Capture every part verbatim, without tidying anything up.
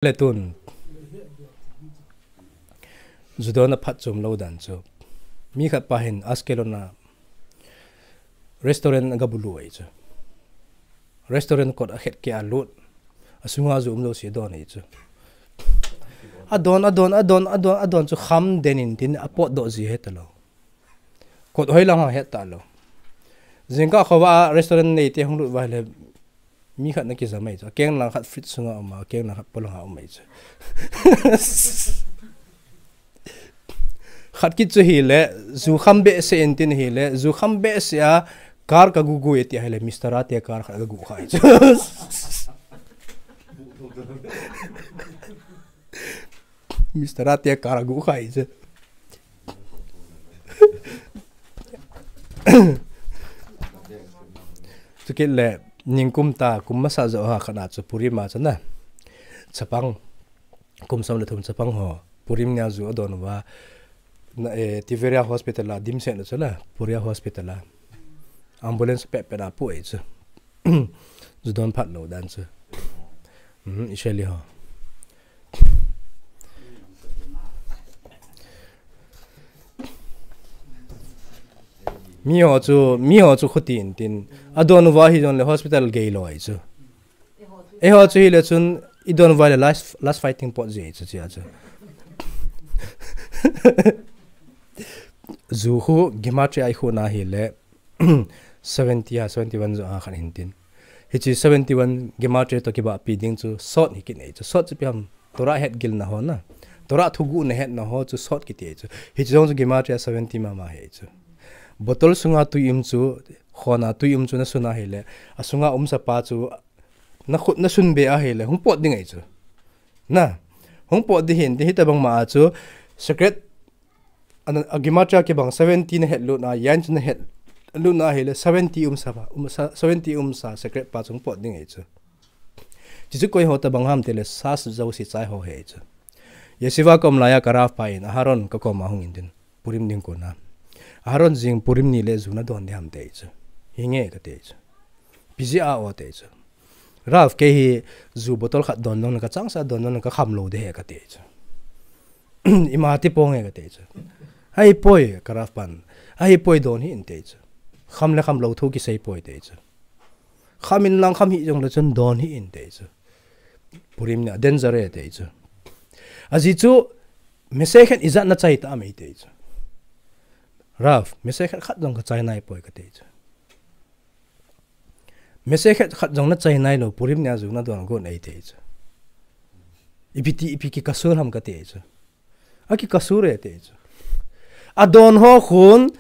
Le tun. Ju don a phat chom lou dan chu. Mi khat pa hin Ashkelon a restaurant a gabulu ahi chu. Restaurant kot a khet ke a lut. A sunga ju um lou si don ahi chu. A don, a don, a don, a don, a don chu kham den in tin a potdoh ji he ta lou. Kot hoi lang ha het ta lou. Jingkah khoa restaurant nei te hung lut vai le mi khat na kija mai chu. Keng lang khat fridge sunga um a, keng lang khat polanga um mai chu. Khat kit chu hi le, ju kham behseh in tin hi le, ju kham behseh a, car ka gugu e ti hi le, Mister Rate car khat ka gu khai chu. Mister Rate car ka gu khai chu. Chukit le, ningkum ta, kum masa jo ha khana chu Purim a chu na. Chapang. Kum som le thum chapang ho, Purim nia ju adon uva, na, eh, Tiberia Hospital a dimset na chu la, Puria Hospital a. Ambulance pet pet a pu e chu. Ju don phat lou dan chu. Mhm, Israeli ho. Mi ho chu, mi ho chu khuti in tin. Adon uva hi don le hospital gei lou ai chu. Eiho chu hi le chun, i don vai le last, last fighting pot ji chu chia chu. Ju khu gematria i khu na hi le, seventy ha, seventy one jo ha khan hin tin. Hichi seventy one gematria to kiba pi ding chu sot hi kin ei chu. Sot chu pi ham Torah het gil na ho na. Torah thugu na het na ho chu sot kiti ei chu. Hichi jong chu gematria seventy ma ma hi ei chu. Bottle sunga tui um chu, khona tui um chu na suna hi le. A sunga um sa pa chu, na khut na sun be a hi le. Hung pot ding ei chu. Na. Hung pot di hin, di hita bang ma a chu. Secret An, a gematria kibang seventy na het lut na, yan chu na het lut na hi le seventy um sa pa, um sa, seventy um sa secret pa chung pot ding ei chu. Chi chu koi ho ta bang ham te le sas jo si chai ho he chu. Yeshiva kom la ya ka Rav pa in Aharon ka kom a hung in din. Purim ding ko na. Aharon jing Purim ni le ju na don di ham te chu. Hi nge ka te chu. Pi ji a o te chu. Rav kei hi ju bottle khat don nong na ka changsa don nong na ka kham lou de he ka te chu. Ima ti pong e ka te chu. Hai poi ka Rav pan. Hai poi don hi in te chu. Kham le kham lou thu ki sei poi te chu. Kham in lang kham hi jong le chun don hi in te chu. Purim ni a danger e te chu. A ji chu mesei khen ijat na chai ta mei te chu. Rav, mesei khen khat jong ka chai nai poi ka te chu. Mesei khat, khat jong na chai nai lou, Purim ni a ju na don gon ei te chu. Ipi ti, ipi ki kasur ham ka te chu. A ki kasur e te chu. A don ho khun,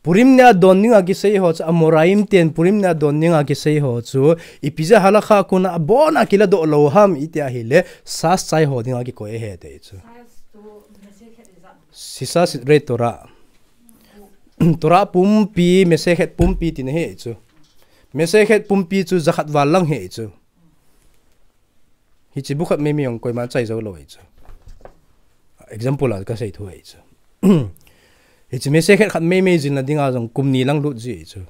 Purim ni a don ning a ki sei ho chu, Amoraim ten Purim ni a don ning a ki sei ho chu, ipi ja halakha kun a bon a ki la do lou ham, i ti a hi le, sas chai ho ding a ki koi he te chu. Sisa si re Torah. Torah pumpi, Mesechet pumpi ti na he chu. Mesechet pumpi chu jakhat val lang he chu. Hichi bu khat mei mei jong koima chai jou lou he chu. Example a ka sei thu he chu. Hichi Mesechet khat mei mei jin la ding a jong kum ni lang lut ji he chu.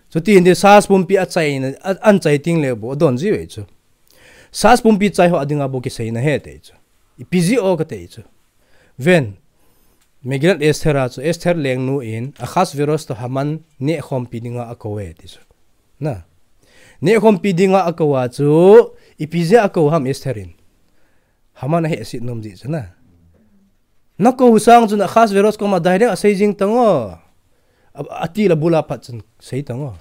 Chuti hin di sas pumpi a chai na, a, an chai ting le bu a don ji he chu. Sas pumpi chai ho a ding a bu ki sei na he te chu. Ipi ji o ka te chu. Ven, Megillat Esther a chu Esther lengnu in Ahasuerus to Haman neh khompi dinga a kou e ti chu. Na. Neh khompi dinga a kou a chu ipi jeh a kou ham Esther in. Haman a hehset nom ji chu na. Na kou sang chun Ahasuerus koma direct a sei jing tang o. A, a til a bul a pat chun sei tang o.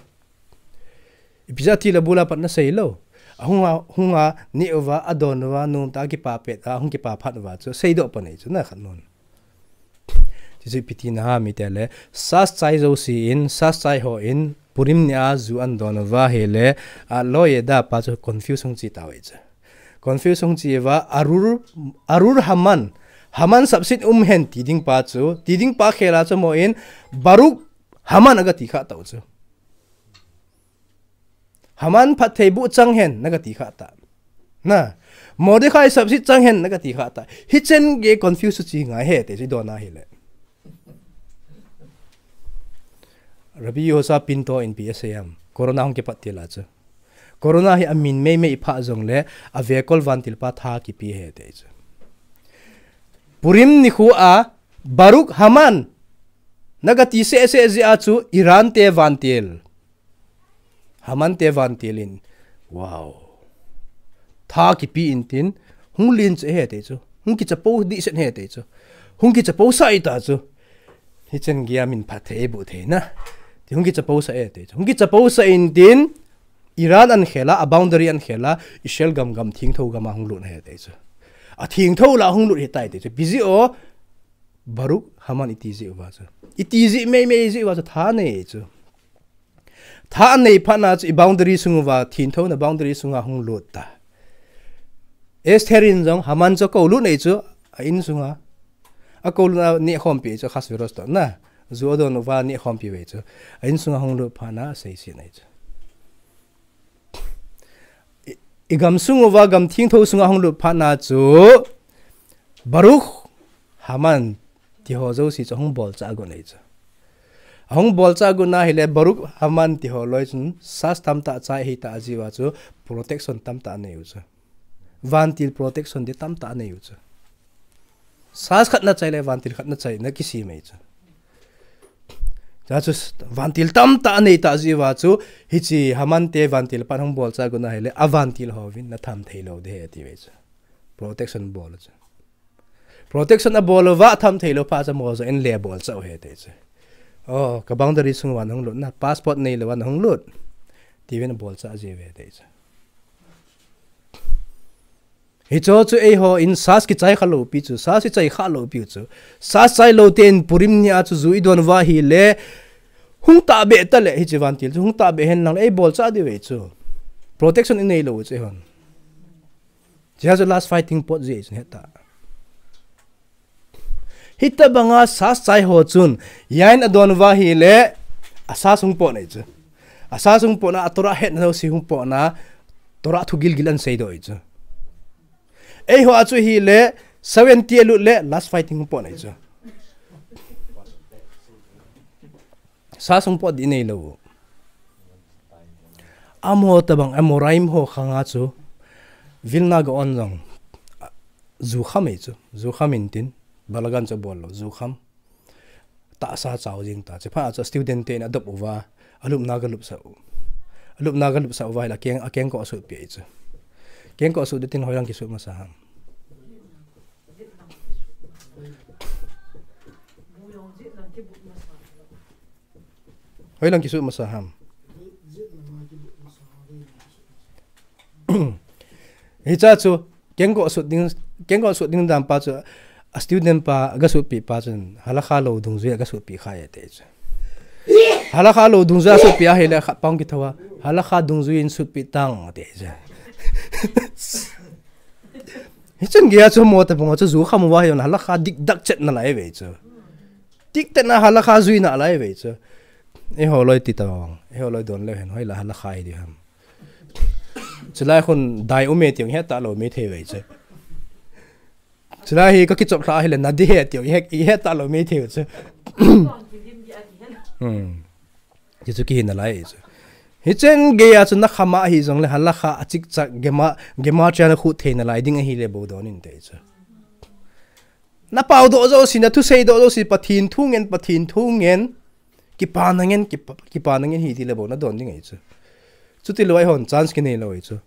Ipi jeh a til a bul a pat na sei lou. A hung a, hung a, neh uva, a don uva, nom ta a kipa pet a, hung kipa phat uva chu, sei doh pan ei chu, na khat nun. Chu chu ipi ti na ham i ti le, sas chai jouse in, sas chai ho in, Purim ni a ju an don uva hi le, a lo ye da pa chu confuse hung chi ta ve chu. Confuse hung chi uva, Arur, Arur Haman, Haman sapsit um hen ti ding pa chu, ti ding pa khel a chu mo in, Baruch Haman a ka ti kha tau chu. Haman phatthei boh chang hen, na ka ti kha ta. Na, Mordecai sapsit chang hen, na ka ti kha ta. Hichen gei confuse chu chi ngai he, te chu i don a hi le. Rabbi Yehoshua Pinto in pi a sei am. Corona hung kipat til a chu. Corona hi amin meimei pha jongle, avekol vantil pa tha kipe ahi ti chu. Purim nikho a, Baruch Haman, naga ti seh seh jeh a chu Iran te vantil, Haman te vantil in, wow, tha kipe intin, hung len cheh ahi ti chu, hung kichapo dehset ahi ti chu, hung kichapo sah ahi ta chu. Hichen geiya min phatthei eiboh thei na. Ti hung kichapo sah ahi ti chu. Hung kichapo sah intin, Iran ahin khel a, aboundary ahin khel a, Israel gam, gam thengtho gam a hung lut ahi ti chu. Athengtho lah a hung lut ahitai ti chu. Ipi jeh a, Baruch Haman iti jeh uva chu. Iti jeh meimei jeh uva chu tha anei chu. Tha anei phat na chu aboundary sung uva, thengthona boundary sunga hung lut ta. Esther in jong Haman chu akou lut ahi chu, a insunga. Akou lut a nehkhompi chu Ahasuerus toh na. Ju adon uva nehkhompi uve chu. A insunga hung lut phat na aseiset ahi chu. I, igam sung uva gam thengtho sunga hung lut phat na chu Baruch Haman tiho jouse chu ahung bolchah got ahi chu. Ahung bolchah got na ahile Baruch Haman tiho loi chun sas tamtah chai ahi ta jeh uva chu protection tamtah anei u chu. Vantil protection ding tamtah anei u chu. Sas khat na chai le vantil khat na chai na kisem ahi chu. Chua chu vantil tamtah anei ta jeh uva chu, hiche Haman te vantil pan hung bolchah got na ahile, avantil hon na tham thei lou ding ahi ati uve chu. Protection bol chu. Protection abol uva tham thei lou phat chu amaho jong in le bolchah u ahi ti chu. Oh, ka boundary sung uva nahung lut na, passport neilou a nahung lut. Tiuvin abolchah ji uve ti chu. Hicho chu eiho in sas kichai kha lou pi chu, sas kichai kha lou pi chu. Sas chai lou ten Purim ni a chu ju idon uva ahile, hung tahbeh ta le, hiche vantil chu hung tahbeh hen lang le, eibolchah diu ve chu. Protection inei lou chu eihon. Hiche chu last fighting pot ji chu heta. Hitabanga sas chai ho chun, yain adon uva ahile, asas hung pot ahi chu. Asas hung potna, a Torah hetna jouse hung potna, Torah thu gilgil ahin seidoh ahi chu. Eiho a chu ahile, seventy alut le, last fighting hung pot ahi chu. Sas hung pot ding inei lou. Amaho tabang, Amoraim ho khanga chu, Vilna Gaon jong, ju kham ahi chu, ju kham intin, balagan chu abol lou, ju kham. Tahsa chao jing ta, hiche phat a chu student ten adop uva, alupna galupsah u. Alupna galupsah uva ahile akeng, akengkoh asutpeh ahi chu. Kengkoh asut ding tin hoilang kisut masa ham. Hoilang kisut masa ham. Hiche chu, kengkoh sut ding, kengkoh sut ding dan pa chu, a student pa, agasutpeh pa chun, halakha lou dungjuiya agasutpeh kha e ati chu. Halakha lou dungjuiya asutpeh ahile, khat pa hung kithou a, halakha dungjuiyin sutpeh tang ati chu. Hichun geiya chu amaho tabang chu ju kham uva ahile, halakha dikdak chet nalai ve chu. Dikchet na halakha jui nalai ve chu. Eiho loi ti tavang, eiho loi don leu hen, hoilai halakha hi ding ham. Chulai khun dai um e tiu, ihet talou mithei ve chu. Chulai hi kakichop lha ahile, nadei e tiu, ihe, ihet talou mithei chu. Hmm. Hichu kihi nalai chu. Hichen geiya chu nakham a hijongle halakha achikchak gema, gema chana khu thei nalai ding ahile bou don inte chu. Napaodoh jouse, nathuseidoh jouse, Pathen thu ngen, Pathen thu ngen, kipana ngen, kipa, kipana ngen hiti le bou nadon ding ahi chu. Chuti lou a eihon chance kinei lou ahi chu.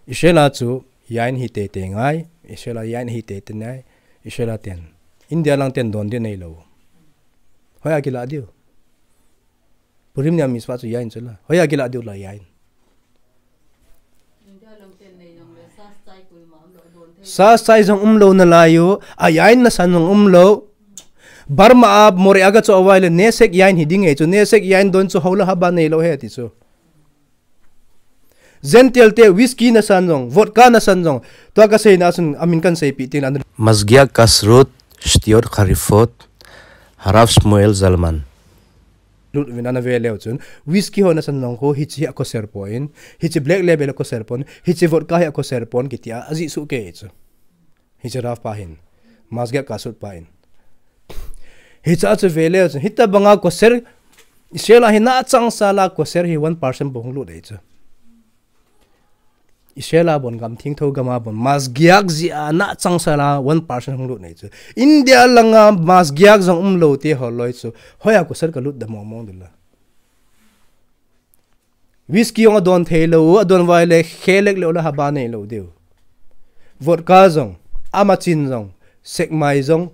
Israel a chu yain hi teitei ngai, Israel a yain hi teitei ngai, Israel a ten. India lang ten don ding nei lou. Hoiya kilah diu. Purim ni a mitzvah chu yain chu la. Hoiya kilah diu la yain. Sas chai jong umlou nalai u, a yain nasan jong umlou. Burma a Moreh a gachoh uva ahile, Neshek yain hi ding ahi chu, Neshek yain don chu hola haba neilou ahi ati chu. Gentile te whisky nasan jong, vodka nasan jong, tua kaseina a chun amin kahin seipeh tin la. Mazgia Kashrut, Shtiot Kharifot, Harav Shmuel Zalman. Lut uvin ana ve leu chun, whisky ho nasan jong khu, hiche hi a kosher poi, hiche black label a kosher poi, hiche vodka hi a kosher poi, kiti a, ajih soh kei chu. Hiche Rav pa hin, Mazgia Kashrut pa hin. Hiche a chu ve leu chun, hitabanga kosher, Israel a hi na changseh la kosher hi one percent bou hung lut ahi chu. Israel a bon, gam thengtho gam a bon, mask giak jeh a na changsal a one percent hung lut nei chu. India langa mask giak jong umlou te holoi chu, hoiya kusal ka lut da mong mong ding la. Whisky jong adon thei lou, adon vai le khelek lou la haba nei lou diu. Vodka jong, amachin jong, sekmai jong.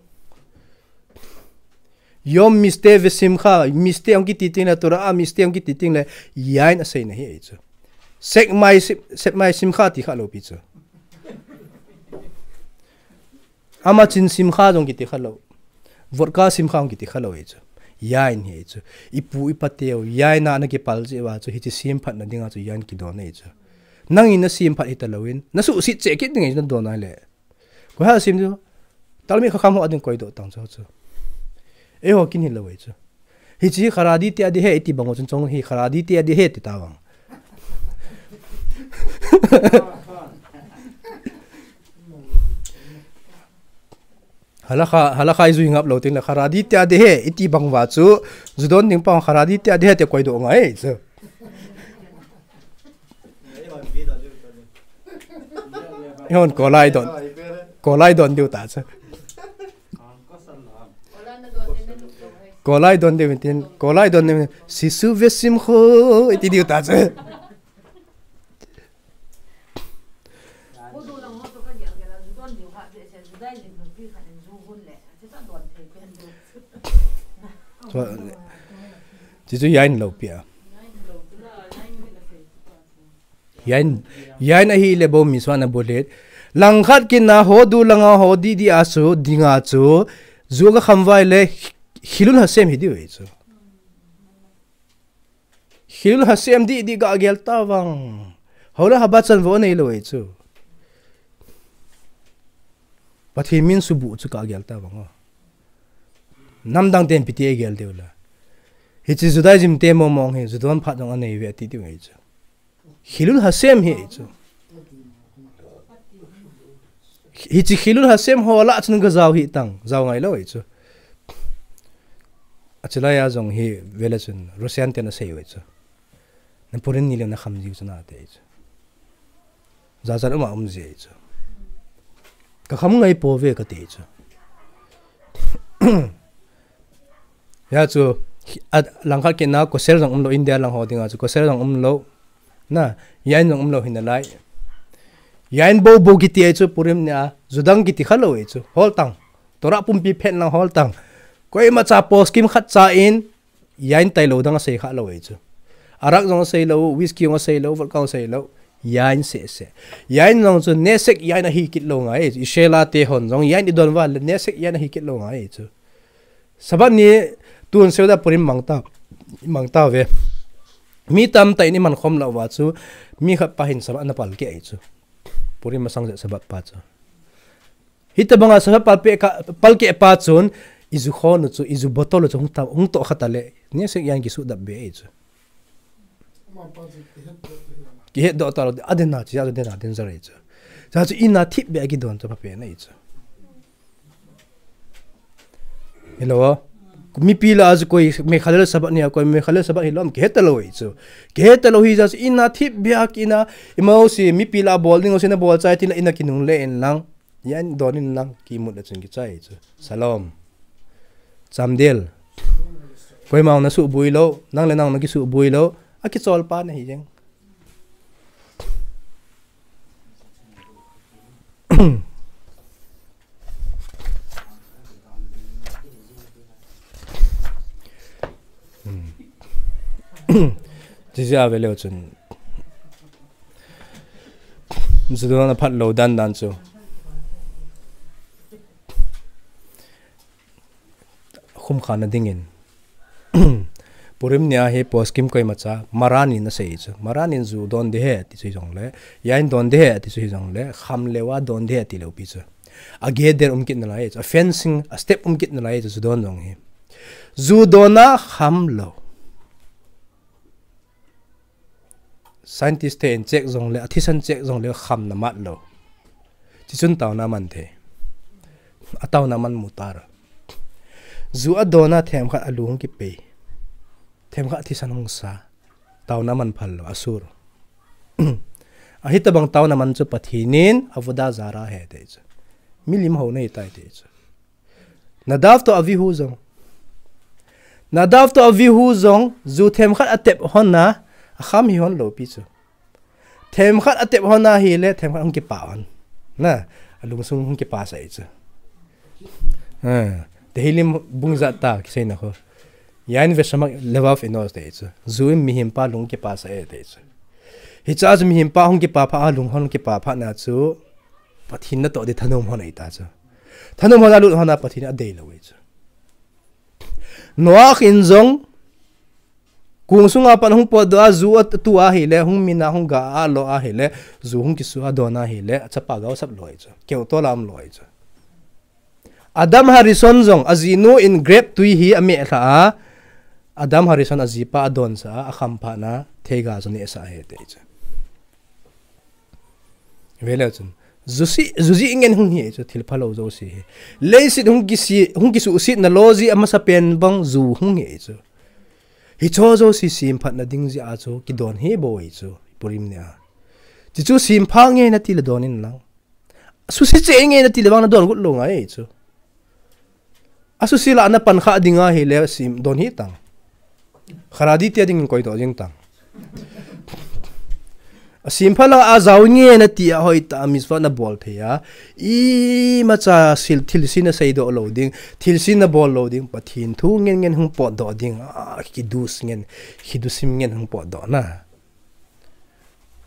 Yom miste vesimcha, miste jong kiti ting le, Torah a miste jong kiti ting le, yain asei na hi ei chu. Sekmai sim-, sekmai simcha ti kha lou pi chu. Amachin simcha jong kiti kha lou. Vodka simcha jong kiti kha lou ei chu. Yain hi ei chu. Ipu ipa teu, yain a na kipal jeh uva chu, hiche semphat na dinga chu, yain kidon ei chu. Nangin na semphat hita louvin, na suhset cheh kit ding ei chu, na don a le. Koi ha sem diu. Talmi kha kham ho a ding koi doh tang chu chu. Eiho kin hi lou ei chu. Hiche Haredi te adi he iti bang u chun chong hi Haredi te adi he ti ta bang. Halakha, halakha i jui ngap lou ting le Haredi te adi he iti bang uva chu. Ju don ding pa Haredi te adi he ti koi doh ngai chu. Hon kolai don. Kolai don diu ta chu. Kolai don diu tin, kolai don diu. Sisu vesimcha iti diu ta chu. Chu, chu chu yain lou pi a. Yain, yain ahi le bou mi suan a bolet. Langkhat kit na ho du langa ho di di a chu, dinga chu, ju ka kham vai le, Chillul Hashem hi diu ei chu. Chillul Hashem di di ga gel ta vang. Ho la haba chan vo nei lou ei chu. Pathen min subu chu ka gel ta vang o. Namdang ten piti e gel diu la. Hiche Judaism te mong mong hi, ju don phat jong anei ve ti diu ei chu. Chillul Hashem hi chu. Hiche Chillul Hashem ho la chun ka jao hi tang, jao ngai lou ei chu. Achilai a jong hi vele chun Russian ten asei u ei chu. Na Purim ni le na kham jiu chu na te ei chu. Jachat um a um ji ei chu. Ka kham ngai po ve ka te ei chu. Hia chu, a, langkhat kit na kosher jong umlou, India lang ho dinga chu kosher jong umlou. Na, yain jong umlou hi nalai. Yain bou bou kiti ei chu Purim ni a, ju dang kiti kha lou ei chu. Hol tang. Torah pumpi phen lang hol tang. Koima cha poskim khat cha in, yain tailou dang asei kha lou ei chu. Arak jong asei lou, whisky jong asei lou, vodka jong asei lou. Yain seh seh. Yain jong chu nesek yain ahi kit lou ngai ei chu. Israel a te hon jong yain i don uva le nesek yain ahi kit lou ngai ei chu. Sabbath ni tun seuda Purim mang ta, mang ta ve. Mi tamtah in i man khom lou uva chu, mi khat pa hin Sabbath na pal keh ei chu. Purim masang jeh Sabbath pa chu. Hitabang a Sabbath pal pe ka, pal keh pa chun, i ju khon u chu, i ju bottle u chu hung ta, hung toh kha ta le, nesek yain kisuhdap be ei chu. Kihet doh ta lou, a den na chu, a den na, den jare chu. Cha chu in a thip be a kidon chu pha pen ei chu. Hello. Mipi lah a chu koi Mechalel Sabbath ni a, koi Mechalel Sabbath hilou ham kihet ta lou ei chu. Kihet ta lou hi cha chu in a thip be a ki in a, i mau si, mipi lah a bol ding u si na bol chai tin la in a kinungle in lang. Yain don in lang, kimut le chun kichai chu. Shalom. Chamdel. Koima na suboi lou, nang le nang na kisuboi lou, akichol pa na hi jeng. Chuche a ve leu chun. Ju don a phat lou dan dan chu. Khum kha na ding in. Purim ni a hi poskim koima cha, Maran in asei chu. Maran in ju don ding ahi ti chu hi jong le, yain don ding ahi ti chu hi jong le, kham leu a don ding ahi ti leu pi chu. A gate der um kit nalai chu, a fencing, a step um kit nalai chu, ju don jong hi. Ju don a kham lou. Scientist te in check jong le, a thisan check jong le, kham na mat lou. Chuchun taona man thei. A taona man mutar. Ju a don a themkhat a lu hung kipei. Themkhat thisan hung sa. Taona man phal lou, asur. Ahitabang taona man chu Pathen in avodah zarah ahe ti chu. Milim hou nahi tai ti chu. Nadav toh Avihu jong. Nadav toh Avihu jong, ju themkhat atep hon a, akham hi hon lou pi chu. Themkhat atep hon ahile, themkhat hung kipa hon. Na, alungsung hung kipa sah e chu. Ha, Tehillim bung jat a, kisei na kho. Yain vesham levav enos ti chu. Ju in mihem pa lung kipa sah e ti chu. Hiche a chu mihem pa hung kipa pha a lung hon kipa pha na chu. Pathen natoh di thanom hon ahi ta chu. Thanom hon alut hon a Pathen adei lou e chu. Noah in jong, kong sunga pan hung potdoh a, ju atu ahile, hung min a, hung ga a lo ahile, ju hung kisu a don ahile, achapa gaosap lou e chu. Keu tol a um lou e chu. Adam Harishon jong, ajinu in grape tui hi ameh lha a, Adam Harishon ajipa adonsah a, akham phat na, theiga chu nehsah ahi ti chu. Veleu chun. Ju si, ju ji ngen hung hi chu, thil phalou jouse hi. Leiset hung kisi, hung kisuhset na lou ji amasa pen bang ju hung hi chu. Hicho jouse semphat na ding ji a chu, kidon hi bou hi chu, Purim ni a. Chuchu sempha nge nati le don in lang. Asusi cheh nge nati le vang nadon got lou ngai chu. Asusi lah a napan kha ding ahile sem don hi tang. Haredi te ding in koi doh jing tang. Asempha lah a jao nge nati a hoitah a mitzvah nabol thei a. Imacha sil thilse nasei doh lou ding. Thilse nabol lou ding. Pathen thu ngen ngen hung potdoh ding. Ah, kiddush ngen. Kiddushim ngen hung potdoh na.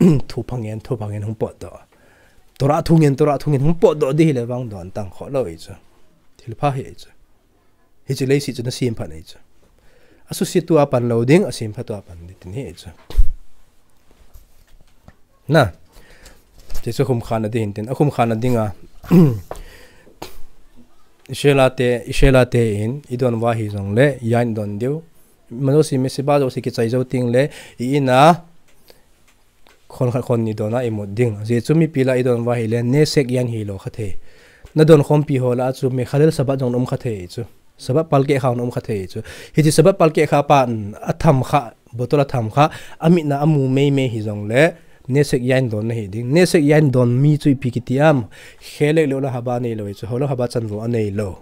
Thupha ngen, thupha ngen hung potdoh. Torah thu ngen, Torah thu ngen hung potdoh di hile vang don tang kho lou hi chu. Thilpha hi chu. Hiche leiset chu nasemphat ahi chu. Asusi tua pan lou ding, asempha tua pan ding tin hi chu. Na. Chuchu khumkha na ding hin tin. Akhumkha na ding a. Israel te, Israel te in, idon uva hijongle, yain idon diu. Ima jouse, mesiba jouse kichai jou teng le, i-in a, khon khat khon ni don a imut ding. Ajeh chu mipi lah a idon uva hile, nesek yain hilou kha thei. Nadon khompi ho lah a chu, mechalel Shabbat jong na um kha thei chu. Shabbat palkeh kha na um kha thei chu. Hiche Shabbat palkeh kha pa, atham kha, bottle atham kha, amit na amu mei mei hijongle, Nesek yain don na hi ding. Nesek yain don mi chu ipi kiti am. Chelek lou la haba anei lou chu. Hou la haba chanvo anei lou.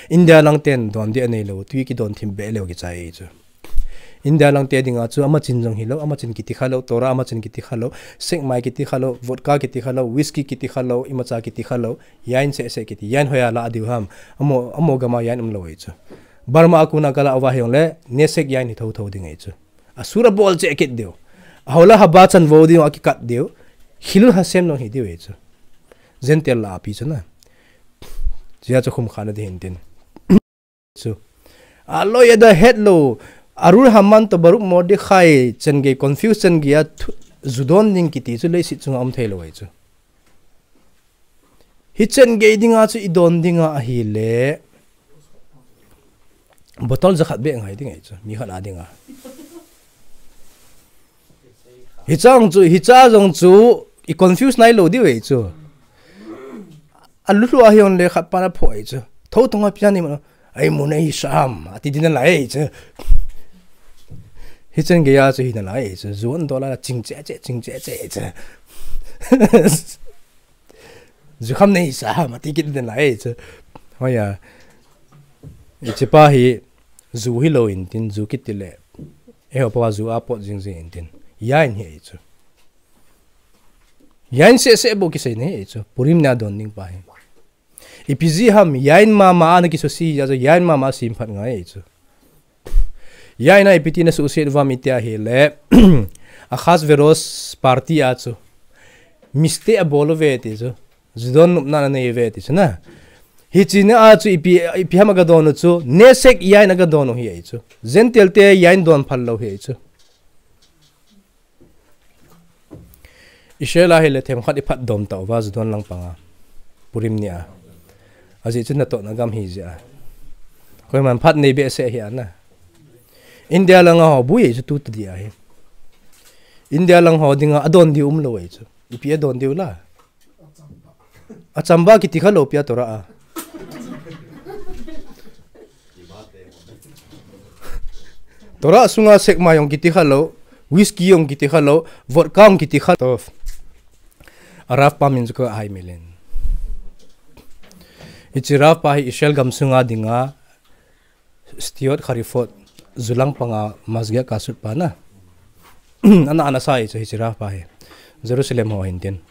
India lang ten don di anei lou. Tui kidon thim be lou kichai chu. India lang te ding a chu amachin jong hilou, amachin kiti kha lou, Torah amachin kiti kha lou, sekmai kiti kha lou, vodka kiti kha lou, whisky kiti kha lou, imacha kiti kha lou, yain seh seh kiti, yain hoiya la diu ham. Amo, amo gam a yain um lou chu. Burma a kona kala uva hijongle, nesek yain hi thotho ding ahi chu. Asur abol cheh kit diu. Ahou la haba chanvo diu, akikat diu. Chillul Hashem jong hi diu ahi chu. Gentile lah a pi chu na. Chuche chu khumkha na ding hin tin. Chu. Aloiya da het lou. Arur Haman toh Baruch Mordechai changei confuse changei a thu, ju don ding kiti chu leiset chunga um thei lou ahi chu. Hichan gei ding a chu idon ding a ahile. Bottle jakhat beh ngai ding ahi chu. Mi khat a ding a. Hichang chu, hicha jong chu, i confuse nai lou diu ahi chu. Alulu ahi on le khat pa na pho ahi chu. Thotho nga pian ni mo. Ai mo nei sam. Ati ding nalai ahi chu. Hichan gei a chu hi nalai ahi chu. Juan dola ching che che, ching che che chu. Ju kham nei sa, mati kit den lai chu. Hoiya. Hiche pa hi ju hilou in tin, ju kiti le. Eiho pa ju a pot jing jing in tin. Yain hi chu. Yain seh seh bou kisei nei chu. Purim ni a don ding pa hi. Ipi jeh ham, yain mama ana kisuse jeh a chu, yain mama semphat ngai chu. Yain a ipi tin asuhset uvam iti ahile, Ahashverosh party a chu. Mistake abol uve ti chu. Ju don nopna anei uve ti chu na. Hiche ni a chu ipi, ipi ham aga don u chu. Nesek yain aga don u hi ahi chu. Gentile te yain don phal lou hi ahi chu. Israel a hile themkhat iphat dom tauva ju don lang panga. Purim ni a. Ajeh chu natohna gam hi jeh a. Koiman phat nei behseh hi ana. India langa ho bui chu tu tadi ahi. India lang ho dinga adon diu umlou ahi chu. Ipi adon diu la. Achamba kiti khalou pia Torah a. Torah sunga sekmai jong kiti khalou, whisky jong kiti khalou, vodka jong kiti khalou. Arav pa min chu ka hai milen. Hiche Rav pa hi Israel gamsunga dinga Sdiot Harifot, julang panga masgiak kasut pa na. Ana ana sa hiche, hiche Rav pa hi Jerusalem ho hintin.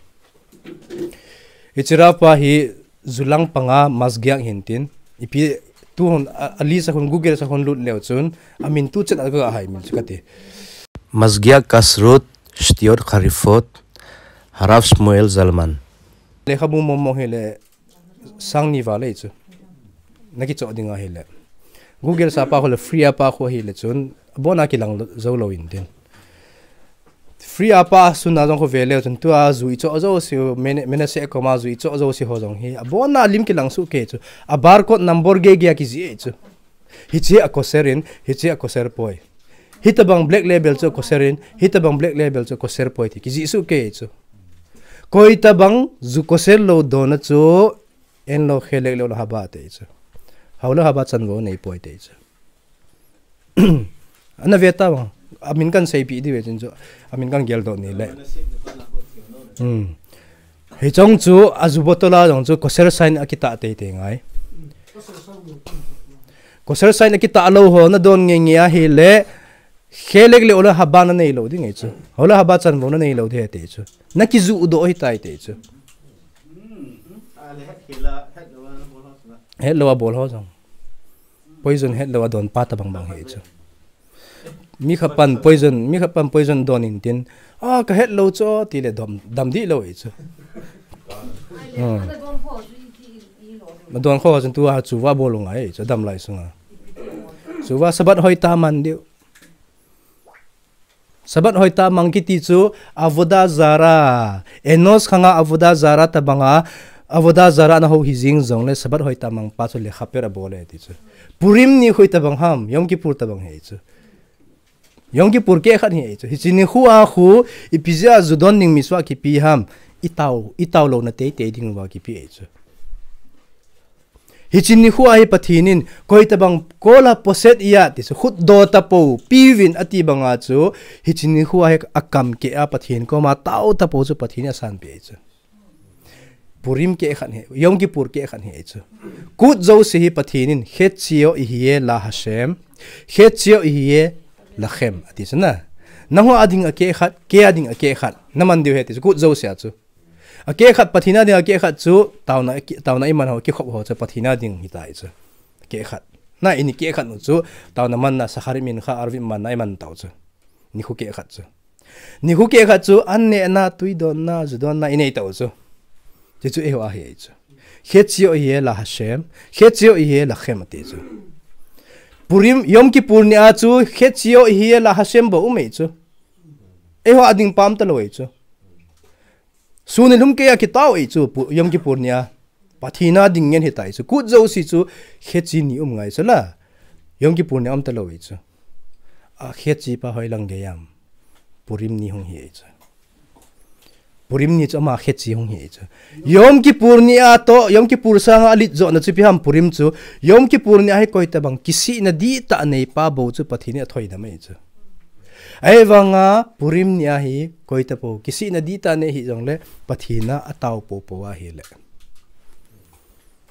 Hiche Rav pa hi julang panga masgiak hintin. Ipi tuhon a, a list a hon Google a hon lut leu chun amin tu chen a ka hai min chu kati. Masgiak kasut, Sdiot Harifot, Harav Shmuel Zalman. Lekhabu momo hile sang ni val e chu. Naki cho ding ahile. Google sa pa hole free a pa khu hile chun abona kilang jou lou intin. Free a pa suna jong khu vele chun tua ju i cho jo si mene mene se koma ju i cho jo si ho jong hi. Abona lim kilang su ke chu. A barcode number ge ge a kiji e chu. Hiche a kosher in, hiche a kosher poi. Hitabang black label chu kosher in, hitabang black label chu kosher poi ti kiji su ke chu. Koi tabang ju kosher lou dona chu en lou khelek lou haba te chu. Hau lou haba chan vo nei poi te chu. Ana ve ta bang. Amin kan sei pi di ve chin chu. Amin kan gel do ni le. Hmm. Hichong chu a ju bottle a jong chu kosher sign a kita te te ngai. Kosher sign a kita lou ho na don nge nge ahile khelek le ola haba na nei lou ding e chu. Ola haba chan vo na nei lou de te chu. Na kiju do hi tai te chu. Het lou a bol ho jong. Poison het lou a don pa tabang bang he chu. Mi khat pan poison, mi khat pan poison don intin. A ka het lou chu ti le dam, dam di lou e chu. Hmm. Ma don kho chun tua chuva bol ngai chu dam lai sunga. Chuva Sabbath hoi ta man diu. Sabbath hoi ta mang kiti chu avodah zara. Enos khanga avodah zara tabanga, avodah zara na ho hi jing jong le Sabbath hoi ta mang pa chu le khaper a bol e ti chu. Purim ni hoi tabang ham, Yom Kippur tabang he chu. Yom Kippur ke khat hi e chu. Hiche ni khu a khu, ipi jeh a ju don ding mi sua kipi ham, i tao, i tao lou na tei tei ding va kipi e chu. Hiche ni khu a hi Pathen in, koi tabang kola poset iya ti chu, khut do tapo, piuvin ati banga chu, hiche ni khu a hi a kam ke a Pathen koma tao tapo chu Pathen in a san pe chu. Purim ke khat hi, Yom Kippur ke khat hi chu. Kut jo si hi Pathen in, Chetzio ihye la Hashem, Chetzio ihye lachem, ati chu na. Nangho a ding a ke khat, ke a ding a ke khat, na man diu he ti chu, kut jo si a chu. A ke khat Pathen a ding a ke khat chu, taona, taona i man ho, kikhop ho chu Pathen a ding hi tai chu. Ke khat. Na ini ke khat nu chu, taona man na, Shacharit Mincha Arvit man na i man tau chu. Ni khu ke khat chu. Ni khu ke khat chu, an ne na, tui don na, ju don na, i nei tau chu. Ti chu eiho a hi chu. Chetzio ihye la Hashem, Chetzio ihye lachem ati chu. Purim, Yom Kippur ni a chu, Chetzio ihye la Hashem bo um e chu. Eiho a ding pam ta lou e chu. Sun le lhum ke a kitao e chu, pu-, Yom Kippur ni a. Pathen a ding ngen hi tai chu. Kut jo si chu, Chetzi ni um ngai chu la. Yom Kippur ni a um ta lou e chu. A Chetzi pa hoi lang ge yam. Purim ni hung hi e chu. Purim ni chu ama Chetzi hung hi e chu. Yom Kippur ni a to, Yom Kippur sanga a lit jo na chu ipi ham Purim chu. Yom Kippur ni a hi koi tabang kisihna dihtah nei pa bo chu Pathen in a thoi dam e chu. Ahivanga Purim ni a hi koi tapo kisihna dihtah nei hi jong le Pathen a a tao popo a hi le.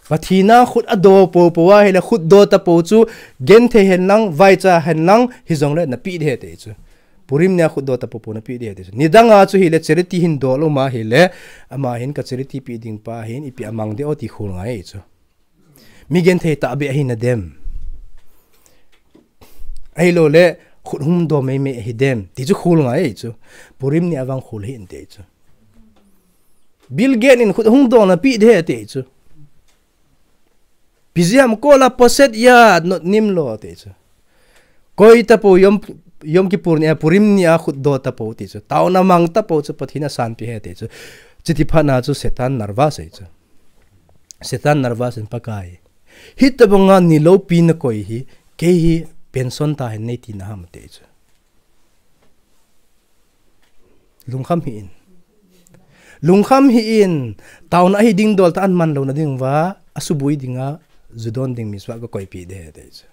Pathen a khut a do popo a hi le khut do tapo chu genthei hen lang, vaicha hen lang hi jong le na pi de he te chu. Purim ni a khut do tapo po na pi de he te chu. Nidang a chu hi le charity hin do lou ma hi le ama hin ka charity pi ding pa hin ipi a mang de o ti khul ngai chu. Mi genthei ta be ahi na dem. Ahilou le, khut hum do mei mei ahi dem. Ti chu khul ngai chu. Purim ni a vang khul hi in te chu. Bill Gates in khut hung do na pi de te chu. Ipi jeh ham kola poset ya not nim lo te chu. Koi tapo Yom, Yom Kippur ni a, Purim ni a khut do tapo ti chu. Taona mang tapo chu Pathen a san pi he te chu. Chiti phat na chu Satan nervous e chu. Satan nervous in Pakai. Hitabanga ni lopi na koi hi, kei hi pension ta hen nei ti na ham te chu. Lungkham hi in. Lungkham hi in, taona hi ding dol ta an man lou na ding va, a subui ding a, ju don ding mi sua ka koi pi de te chu.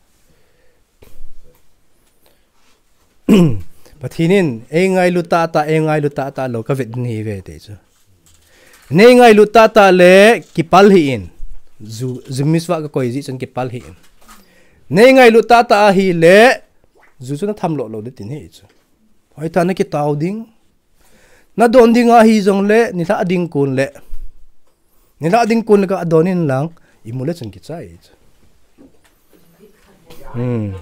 Pathen in, ei ngailu ta ta, ei ngailu ta ta lou ka vet ding hi ve te chu. Nei ngailut tahtah le kipal hih in. Ju, ju mitzvah kakoi jeh chun kipal hih in. Nei ngailut tahtah ahile, ju chu natham lou lou ding tin ahi chu. Hoitah nakitao ding. Nadon ding ahi jongle, nilhah ding kon le. Nilhah ding kon le kadon in lang, imu le chun kichai chu. Hmm.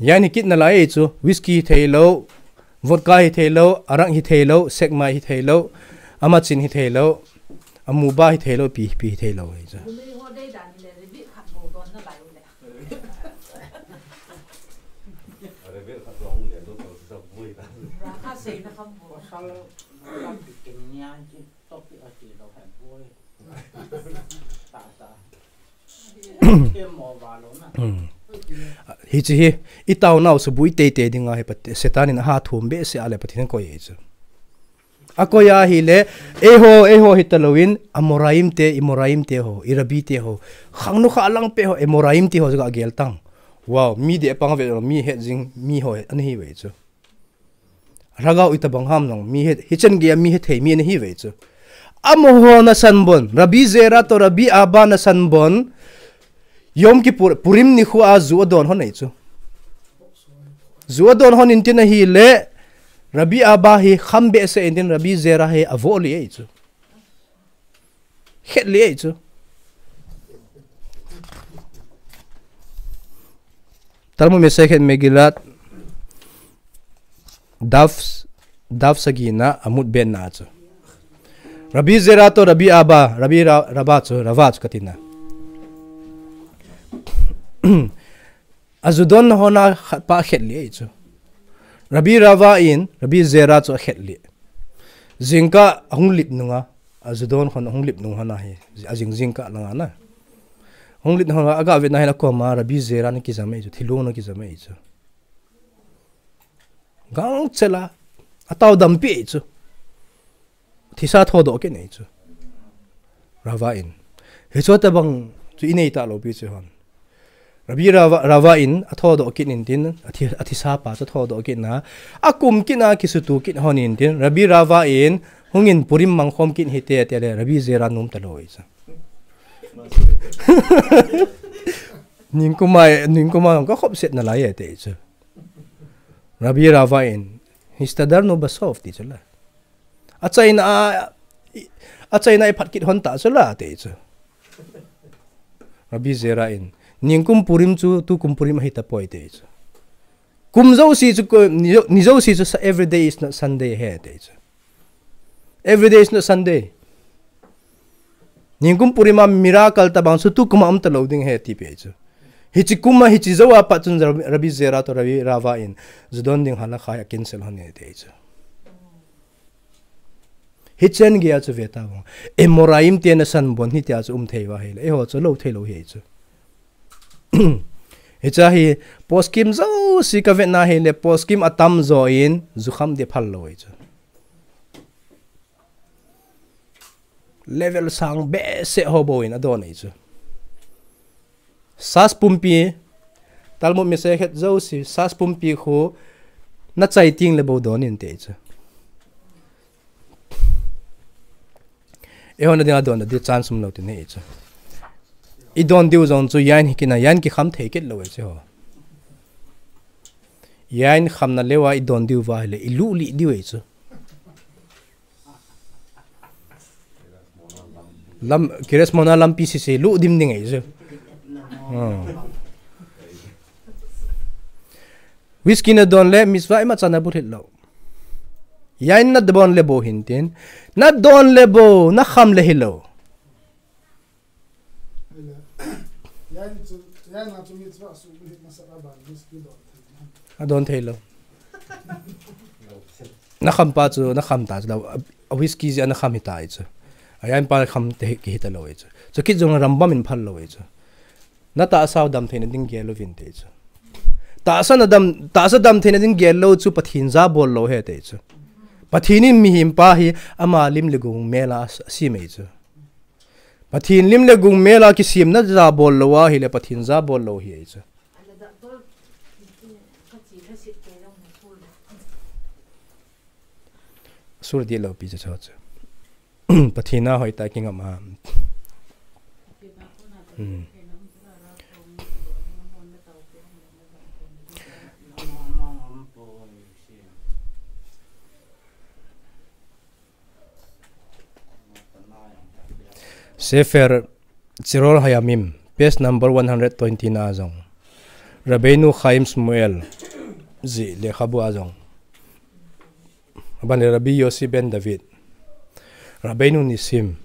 Yain hi kit nalai chu, whisky hithei lou, vodka hithei lou, arak hithei lou, sekmai hithei lou, amachin hithei lou, amuba hithei lou, pi, pi hithei lou ahi chu. Hmm. Hiche hi, itaonau subui teitei dinga hi Pat-, Satan in aha thum behseh a le Pathen in akoi ahi chu. Akoi ahile, eiho, eiho hitalouvin, Amoraim te, Amoraim te ho, Arabi te ho, khangnu kha lang pe ho, Amoraim te ho, chu ga gel tang. Wow, mi deh pang ve, mi het jing, mi ho, ana hi ve chu. Lhagao itobang ham nang, mi het, hichan geiya mi hethei mi ana hi ve chu. Amaho nasan bon, Rabbi Zera toh Rabbi Abba nasan bon, Yom Kippur, Purim nikho a ju adon hon ahi chu. Ju adon hon in tin ahile, Rabbi Abba hi kham behseh in tin Rabbi Zera hi avoh lih ahi chu. Khet lih ahi chu. Talmud Masechet Megillat, daf, daf sagina, amud betna chu. Rabbi Zera toh Rabbi Abba, Rabbi Ra-, Rabba chu, Rava chu katina. Ajudon hon a khat pa akhet lih ahi chu. Rabbi Rava in, Rabbi Zera chu akhet lih. Jingkah ahung lip nunga, ajudon hon ahung lip nung hon ahi, ajing jingkah langa na. Hung lip hon aga vetna hile akoma, Rabbi Zera ana kijam ahi chu, thilung ana kijam ahi chu. Gangchel a, atao dampi ahi chu. Thisa thodoh kit ahi chu. Rava in. Hichu tobang chu inei talou pi chu hon. Rabbi Rava, Rava in athodoh kit in tin, athi, athisa pa chu athodoh kit na. Akum kit na kisutu kit hon in tin, Rabbi Rava in, hung in Purim mangkhom kit hite, ati le, Rabbi Zera nom talou ahi chu. Ningkum a, ningkum a, kakhop set nalai e, ati chu. Rabbi Rava in, Histadarnu basov, ati chu la. Achaina a, achaina a iphat kit hon ta chu la, ati chu. Rabbi Zera in, ningkum Purim chu, tukum Purim ahi tapoi, ati chu. Kum jouse chu, ko-, ni jo-, ni jouse chu sa-, every day is not Sunday ahi, ati chu. Every day is not Sunday. Ningkum Purim a miracle tobang chu tukum a um talou ding ahi, ati pi chu. Hiche kum a, hiche jou a pat chun Rabbi, Rabbi Zera toh Rabbi Rava in, judon ding halakha hi acancel hon e, ati chu. Hichan geiya chu ve tavang. Amoraim te nasan bon hitia chu um thei uva ahile, eiho chu lou thei lou ahi chu. Hiche hi, poskim jouse kavetna hile, poskim atamjo in, jukham ding phal lou ahi chu. Level sang behseh ho bou in adon ahi chu. Sas pumpi, Talmud Masechet jouse, Sas pumpi khu nachai teng le bou don in ati chu. Eihon ading a don, ading chance umlou tin ahi chu. Idon diu jong chu yain hi kit na, yain kikham thei kit lou ahi chu ho. Yain khamna leuva idon diu va ahile, iluh lih diu ahi chu. Lam, Kiryat Shmona lampi sese luh dim ding ahi chu. Hmm. Whisky nadon le mitzvah imacha nabulhit lou. Yain nadon le bou hin tin. Nadon le bou, nakham le hilou. Yain chu, yain a chu mitzvah subulhit masat a ban whisky don thei. Adon thei lou. Nakham pa chu, nakham ta chu lou. A, a whisky jeh a nakham hita ahi chu. Ayain pa kham te hi, kihi talou ahi chu. Chukit jong Rambam in phal lou ahi chu. Natahsa u damtheina ding gel uvin ati chu. Tahsa nadam, tahsa damtheina ding gel lou chu Pathen jabol lou ahi ati chu. Pathen in mihem pa hi ama lim le gong mel a s-, asem ahi chu. Pathen lim le gong mel a kisemna jabol lou ahile Pathen jabol lou ahi chu. Sur dih lou pi chu chu chu. Pathen a hoitah a kingam a. Hmm. Sefer Chirol Hayamim, page number one hundred twenty na jong, Rabbeinu Chaim Shmuel jih lekhabu a jong, aban le Rabbi Yossi ben David, Rabbeinu Nissim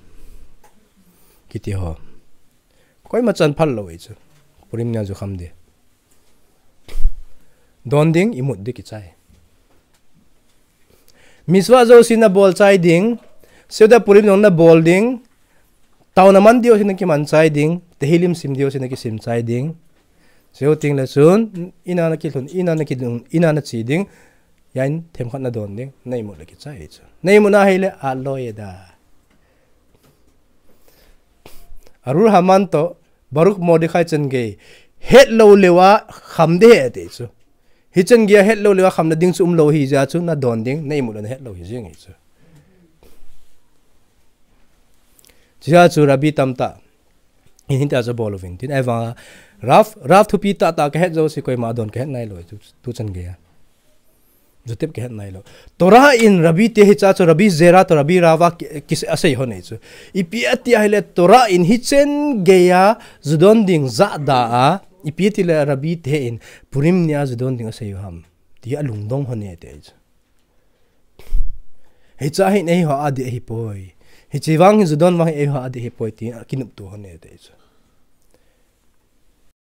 kiti ho, koima chan phal lou ahi chu. Purim nia ju kham ding, don ding, imut ding kichai. Mitzvah jouse nabol chai ding, Seudah Purim jong nabol ding, taona man ding jouse nakiman chai ding, Tehillim sim ding jouse nakisim chai ding. Chuteng le chun, in a nakilhun, in a nakilhun, in a nache ding, hia in themkhat nadon ding, na imut le kichai chu. Na imut na ahile, a lo ye da. Arur Haman toh, Baruch Mordechai chan gei, het lou leuva kham ding ahi ati chu. Hichan gei a het lou leuva khamna ding chu umlou ahi jeh chun nadon ding, na imut le nahet lou ahi jeng ahi chu. Chujeh chun Rabbi tamtah in hitia chu bol uvin tin, ahivang a Rav, Rav thupi tahtah kahet jouse koima don kahet nailou tu, tuchan gei a. Jutep kahet nailou. Torah in Rabbi te hiche chu Rabbi Zera toh Rabbi Rava ki, ki, asei hon ahi chu. Ipi ati ahile Torah in hichan gei a ju don ding jah da a, ipi ati le Rabbi te in Purim nia ju don ding asei u ham ti alungdong hon e ati ahi chu. Hiche hin eiho a ding ahipoi. Hiche vang hi ju don vang hi eiho a ding ahipoi ti akinopto hon e ati ahi chu.